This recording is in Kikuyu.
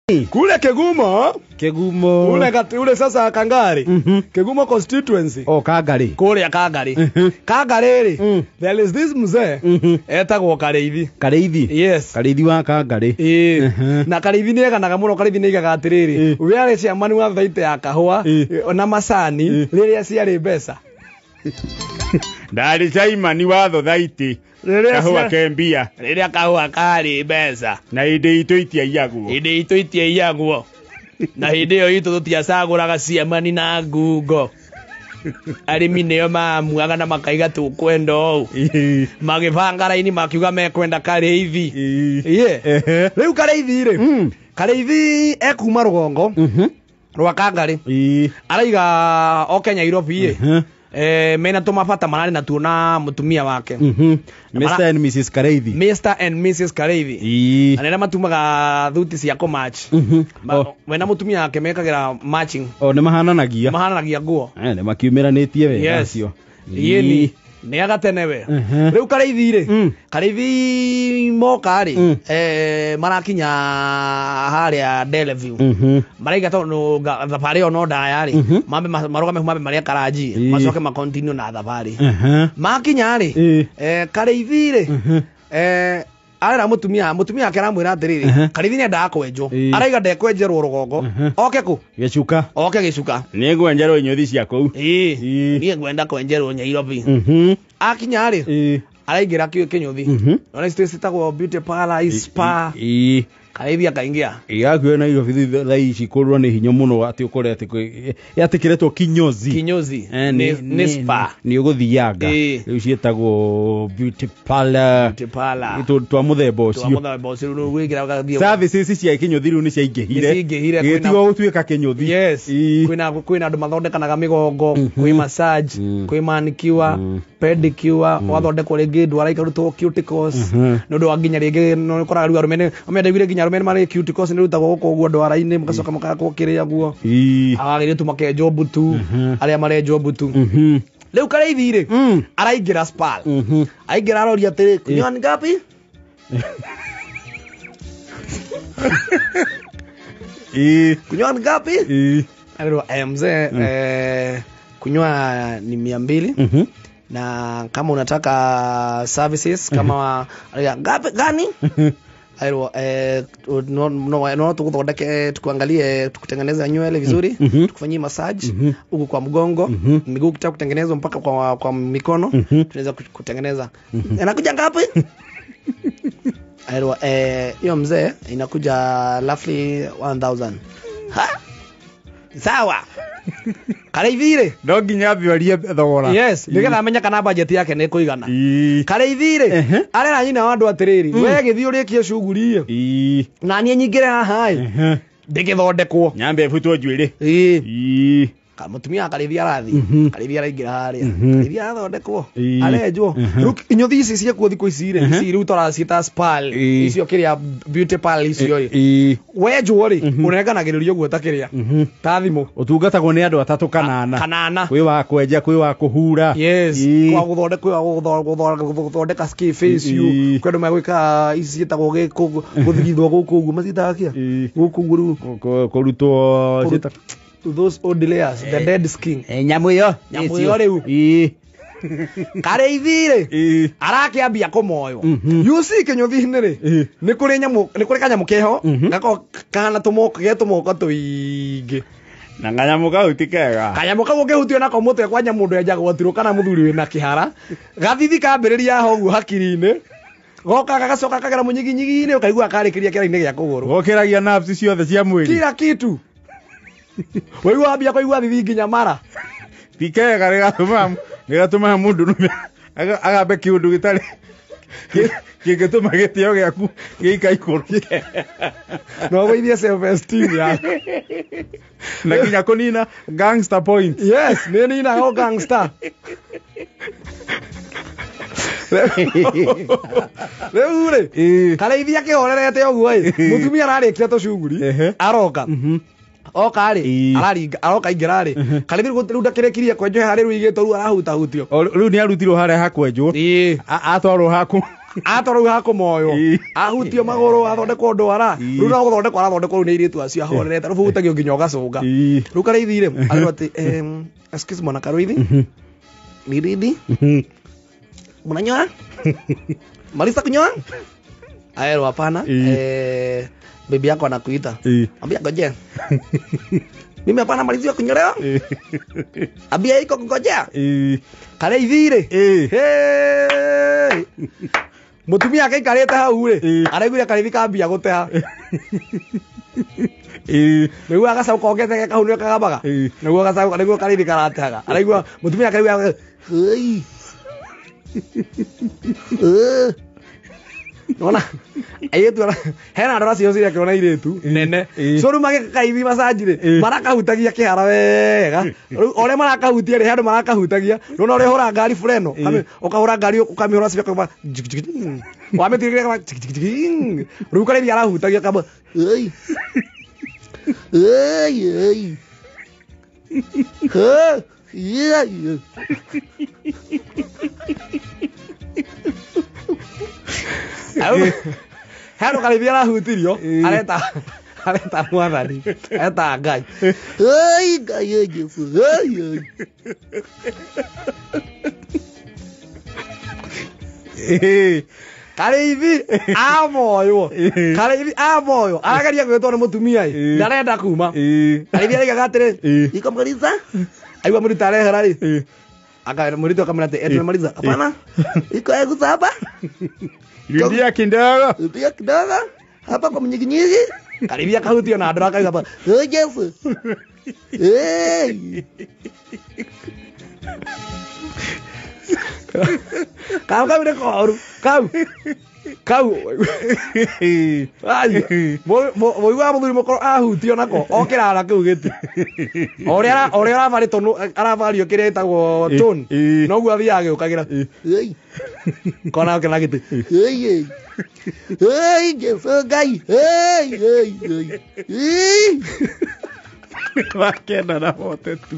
Kule Kegumo. Kegumo. Ule ule sasa Kangari. Kegumo constituency. Oh, Kangari. Kule Kangari. Kangari ri. There is this mzee. Etagwo Kareithi. Kareithi. Yes. Kareithi wa Kangari. Eh. Na Kareithi ni eganaga muno. Kareithi ni igaga atiriri. We are chairman wa thaite ya kahua na macani riria ciarĩ mbeca. Ndari chairman wa thothaiti. Kahua kembia. Riria kahua kari mbeca. Na hindi itu itiaiyagwo. Hindi itu itiaiyagwo. Na hindi iyo itu tutiacaguraga ciamani na ngungo. Arimi nio maamuaga na makaiga tukwenda ũũ. Magĩbanga raini makiuga mekwenda Kareithi. Iye. Rĩu Kareithi rĩ. Kareithi ekuma rũgongo rwa Kangari. Araiga oke Nairobi ĩ. Mena tumabata marari na tuona mutumia wake. Mr and Mrs Kareithi. Mr and Mrs Kareithi. Anena matumaga thuti cia ko match. Wena mutumia wake mekagira matching. Oh, ni mahananagia. Mahananagia nguo. Ni makiumĩranĩtie wega acio. Yeni ni agatene we. Riu Kareithi ri. Kareithi moka ri. Marakinya haria Deleview. Maraiga tondu thabarĩ ĩyo no ndaya ri. Mambe marũgame mambe maria karaji. Macoke ma continue na thabarĩ. Makinya ri. Kareithi ri. Arera mutumia ake aramwĩra atĩrĩrĩ, Kareithi nĩendaga kwenjwo. Araiga ndekwenjerwo rũgongo. Oke kũ? Gĩcuka. Oke gĩcuka. Nĩngwenjerwo inyuthi cia kũu. Ĩĩ. Niĩ ngwenda kwenjerwo Nairobi. Akinya rĩ, araingĩra kĩnyũthi. Ona ici ciĩtagwo beauty parlor, spa. Kareithi akaingia. Igakuo Nairobi thaa ici kũrwo nĩ hinya mũno atĩ ũkore atĩ yatĩkĩretwo kinyozi. Kinyozi. Nĩ spa. Nĩ ũgũthianga. Rĩu ciĩtagwo beauty parlor. Beauty parlor. Twa mũthemba ũcio. Twa mũthemba ũcio rĩu wĩingĩra ũgathiĩ. Services cia kĩnyũthi rĩu nĩ ciaingĩhire. Nĩ ciaingĩhire. Gĩtigwo gũtuĩka kĩnyũthi. Yes. Kwĩna andũ mathondekanaga mĩgongo, kwĩ massage, kwĩ manicure, pedicure, wathondekwo rĩngĩ ndwara ikarutwo cuticles. Nĩ ũndũ wa nginya rĩngĩ nĩ ũkoraga rĩu arũme nĩ ndaiguire nginya arũme nĩ marĩ cuticles nĩ rutagwo gũkũ ũguo ndwara-inĩ mũgacoka mũkagakwo kĩrĩa guo. Agagĩrĩtu makenjwo mbutu, arĩa marenjwo mbutu. Rĩu Kareithi rĩ, araingĩra spa. Aingĩra aroria atĩrĩ, kunyoa ni ngapi? Kunyoa ni ngapi? Arerwo, mzee, kunyoa ni 200. Na kama unataka services kama ngapi gani? Airwo, no tukuthondeke, tukuangalie, tukutengeneze nywele vizuri, tukufanyie massage huku kwa mgongo, miguu kitaka kutengenezwa mpaka kwa mikono, tunaweza kutengeneza. Inakuja ngapi? Airwo, hiyo mzee inakuja roughly 1000. Ha? Sawa. Kareithi rĩ, no nginya ambĩrĩrie thogora. Yes, nĩgetha amenye kana budget yake nĩ ĩkũigana. Kareithi rĩ, arera nyina wa andũ atĩrĩrĩ, we gĩthiĩ ũrĩkie shughuli ĩ. Na niĩ nyingĩre haha ĩ. Ndĩgĩthondekwo. Nyambe ĩbutwo njuĩrĩ. Ĩĩ. Mũtumia wa Kareithi arathiĩ. Kareithi araingĩra harĩa. Kareithi arathondekwo. Arenjwo. Rĩu inyũthi ici ciekuo thikũ ici rĩ, ici rĩu tũraciĩta spa icio kĩrĩa beauty parlor icio rĩ. Wenjwo rĩ, ũnenganagĩrĩrio ũguo ta kĩrĩa. Ta thimũ. Ũtungatagwo nĩ andũ atatũ kanana. Kanana. Kwĩ wa kwenja, kwĩ wa kũhura. Yes. Kwa gũthondeka, kwĩ wa gũthondeka skin face you. Kwĩ andũ magwĩka ici ciĩtagwo gũthigithwo gũkũ ũguo maciĩtaga kĩa? Gũkũ ũguo rĩu. Kũrutwo to those old layers, the dead skin. Nyamu iyo. Nyamu iyo riu. Kareithi rĩ, arakĩambia kũmoywo. You see kĩnyũthi-inĩ rĩ, nĩ kũrĩ nyamũ, nĩ kũrĩ kanyamũ keho, gako kahana tũmoko, ge tũmoko tũingĩ. Na kanyamũ kau ti kega. Kanyamũ kau ũngĩhutio nako mũtwe kwanja mũndũ enjagwo tirũ kana mũthuri wĩna kĩhara. Gathithi kambĩrĩria ho ũguo hakiri-inĩ. Goka gagacoka kagera mũnyiginyigi-inĩ ũkaigua karĩkĩria kĩara-inĩ gĩa kũgũrũ. Gokĩragia nerves ciothe cia mwĩrĩ. Kila kitu. Waigua ambia kũigua thithi nginya mara. Ti kega rĩgatũmaga mũndũ nũme agambe kĩũndũ gĩtarĩ kĩngĩtũma gĩtĩo gĩaku gĩikaikũrũke. No ũgũithie self esteem yaku. Na nginya kũnina gangster point. Yes, nĩ ninaga o gangster. Rĩu rĩ, Kareithi akĩhorerete ũguo ĩ, mũtumia ararĩkia tũcuguri, aroka. Oka rĩ, araringa, aroka ingĩra rĩ. Kareithi rĩu ndakĩrĩkirie kwenjwo harĩa rĩu igĩtwo rĩu arahutahutio. Rĩu nĩ arutirwo harĩa hakwenjwo. Atwarwo haku. Atwarwo rĩu hakũmoywo. Ĩĩ. Ahutio magũrũ athondekwo ndwara. Ĩĩ. Rĩu no gũthondekwo arathondekwo rĩu nĩ airĩtu acio ahorerete. Rĩu hutagio nginya ũgacũnga. Ĩĩ. Rĩu Karĩithi rĩ, arerwo atĩ excuse mwana Karĩithi. Niridi. Mnanyoa? Maliza kunyoa? Aerwo hapana. Ĩĩ. Bibi yako anakuita. Ĩĩ. Ambia ngojea. Mimi hapana malizia kunyolewa. Ambia iko kungojea. Ĩĩ. Karĩithi rĩ. Ĩĩ. Hey! Mutumia ake aikarĩte hau rĩ, Ĩĩ. araiguire Karĩithi kambia gũteha. Ĩĩ. Nĩguo gacaũ kongete kau nĩwe kagambaga. Ĩĩ. Nĩguo gacaũ nĩguo Karĩithi karatehaga. Araigua mutumia ake araigua hei. Eh. Nona airĩtu hena andũ acio cirekĩrwo na airĩtu nene. Ĩĩ. So rĩu magĩkaithi macanji rĩ, Ĩĩ. marakahutagia kĩhara wega. Rĩu o ũrĩa marakahutia rĩ, he andũ marakahutagia. Nĩwona ũrĩa ũhũraga ngari bureno, Ĩĩ. ũkahũra ngari ũkamĩhũra cibia ũkauma jig jig jig. Wamĩtigĩrĩra kama jig jig jig. Rĩu Karĩithi arahutagia kama ĩi. Ĩi ĩi. Ĩ, ĩ, ĩ. He handũ Karĩithi arahutirio, Ĩĩ. areta mwathani, areta Ngai. Ĩi Ngai ĩ Jesũ, ĩi ĩi. Ĩĩ. Karĩithi amoywo, Ĩĩ. Karĩithi amoywo, arageria gwĩtwo nĩ mũtumia ĩ, Ĩĩ. ndarenda kuma. Ĩĩ. Karĩithi araigaga atĩrĩ, Ĩĩ. iko maliza? Aigua mũrutwo arehera rĩ, Ĩĩ. aka mũrutwo akamwĩra atĩ, "Eh, tumemaliza?" Hapana, iko hebu saba. Rudia kidogo. Rudia kidogo hapa kwa mnyiginyigi. Karĩithi akahutio na andũ akauga hapa, "Ĩ Jesũ." Ĩĩ. Kau kau nĩ koru. Kau. Kau. Ĩĩ. Ai. Mũiguaga mũthuri mũkũrũ ahutio nako okĩrara kĩu gĩtĩ. O ũrĩa o ũrĩa arabarĩ tonu arabario kĩrĩa ĩtagwo tone. Ĩĩ. Noguo athiaga agĩũkagĩra. Ĩi. Kona okĩra gĩtĩ. Ĩi ĩi. Ĩi Jesũ Ngai. Ĩi ĩi ĩi. Ĩi. Wakenda na wote tu.